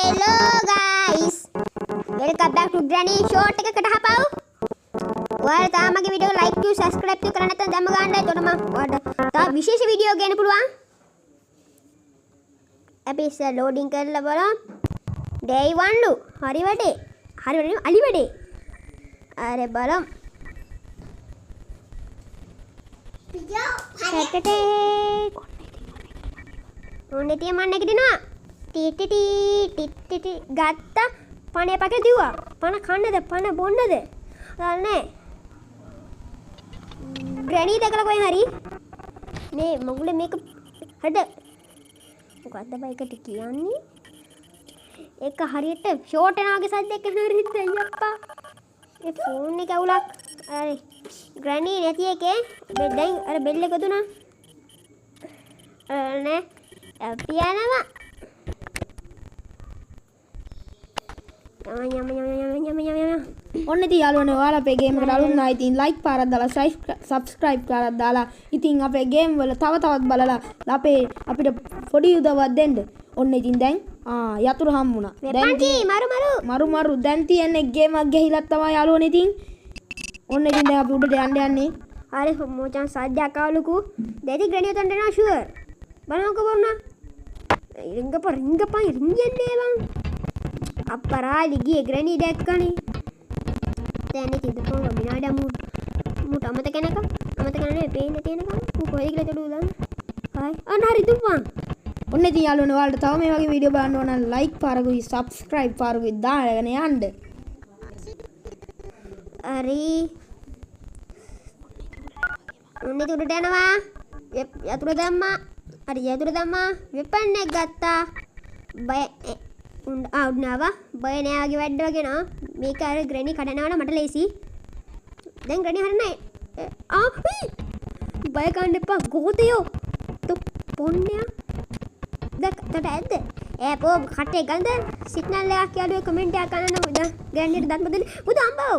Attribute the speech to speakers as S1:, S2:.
S1: Hello guys, welcome back to Granny short එකකට හපව්. ඔයාලා තාම මගේ වීඩියෝ එක ලයික් ටු සබ්ස්ක්‍රයිබ් ටු කරලා නැත්නම් දැම්ම ගන්න. එතකොට මම ඔයාලට තව විශේෂ වීඩියෝ ගේන්න පුළුවන්. අපි ඉස්සර ලෝඩින් කරලා බලමු. ඩේ 1 ලු. හරි වැඩේ. හරි වැඩේ අලි වැඩේ. අර බලමු. සැටටේ. ඔන්න ඉතින් මම නැගිටිනවා. ටි ටි ටි ටි ටි ටි ගත්තා. පණ එපා කියලා කිව්වා. පණ කන්නද පණ බොන්නද? දන්නේ. ග්‍රැනි දැකලා කොහෙන් හරි මේ මගුලේ මේක හරිද? මොකද්ද බයි එකට කියන්නේ? ඒක හරියට ෂෝට් වෙනවා වගේ සද්දයක් එනවා රිද්ද අයියප්පා. ඒ ෆෝන් එක අවුලක්. හරි. ග්‍රැනි නැති එකේ දැන් අර බෙල් එක දුනා. නෑ. අපි යනවා. යම යම යම යම යම යම.
S2: ඔන්න ඉතින් යාළුවනේ ඔයාලා අපේ ගේම් එකට අලුත් නම් ඉතින් ලයික් පාරක් දාලා සබ්ස්ක්‍රයිබ් පාරක් දාලා ඉතින් අපේ ගේම් වල තව තවත් බලලා අපිට පොඩි උදව්වක් දෙන්න. ඔන්න ඉතින් දැන් යතුරු හම්බුණා. දැන්
S1: මරු මරු.
S2: මරු මරු දැන් තියෙන්නේ ගේම් එකක් ගිහිලා තමයි යාළුවනේ ඉතින්. ඔන්න ඉතින් දැන් අපි උඩට යන්න යන්නේ.
S1: හරි මචං සද්දයක් ආවලුකු. දැන් ඉතින් ග්‍රැනි උතන්ට එනවා ෂුවර්. බලමුකෝ බොන්න. රිංගප රිංගපන් රිංගන්නේ බං. අප්පරාලි ගියේ ග්‍රැනි දැක්කනේ. දැන් ඉතින් ඉඳපන් විනාඩියක් මූට අමතක වෙනකම්. අමතක නෙවෙයි පේන්න තියෙනකම්. මූ කොහෙද කියලා චඩුව දාන්න. හායි. අන්න හරි දුප්පන්.
S2: ඔන්න ඉතින් යාළුවනේ ඔයාලට තව මේ වගේ වීඩියෝ බලන්න ඕන නම් ලයික් පාරකුයි සබ්ස්ක්‍රයිබ් පාරකුයි දාගෙන යන්න.
S1: හරි. ඔන්න ඉතින් උඩට යනවා. යතුරු දැම්මා. හරි යතුරු දැම්මා. වෙපන් එක ගත්තා. බය උඩ ආවා. බය නෑ වගේ වැඩ වගේ නා. මේක අර ග්‍රැනි කඩනවා නම් මට ලේසි. දැන් ග්‍රැනි හරිනේ. බය ගන්න එපා ගෝතයෝ. තෝ පොන්නයා. දැන් තට ඇද්ද? ඈ පෝ කටේ ගඳ සිග්නල් එකක් යාළුවේ කමෙන්ට් එකක් අහන්න දැන් ග්‍රැනිට දත් බදලි. බුදු අම්බෝ.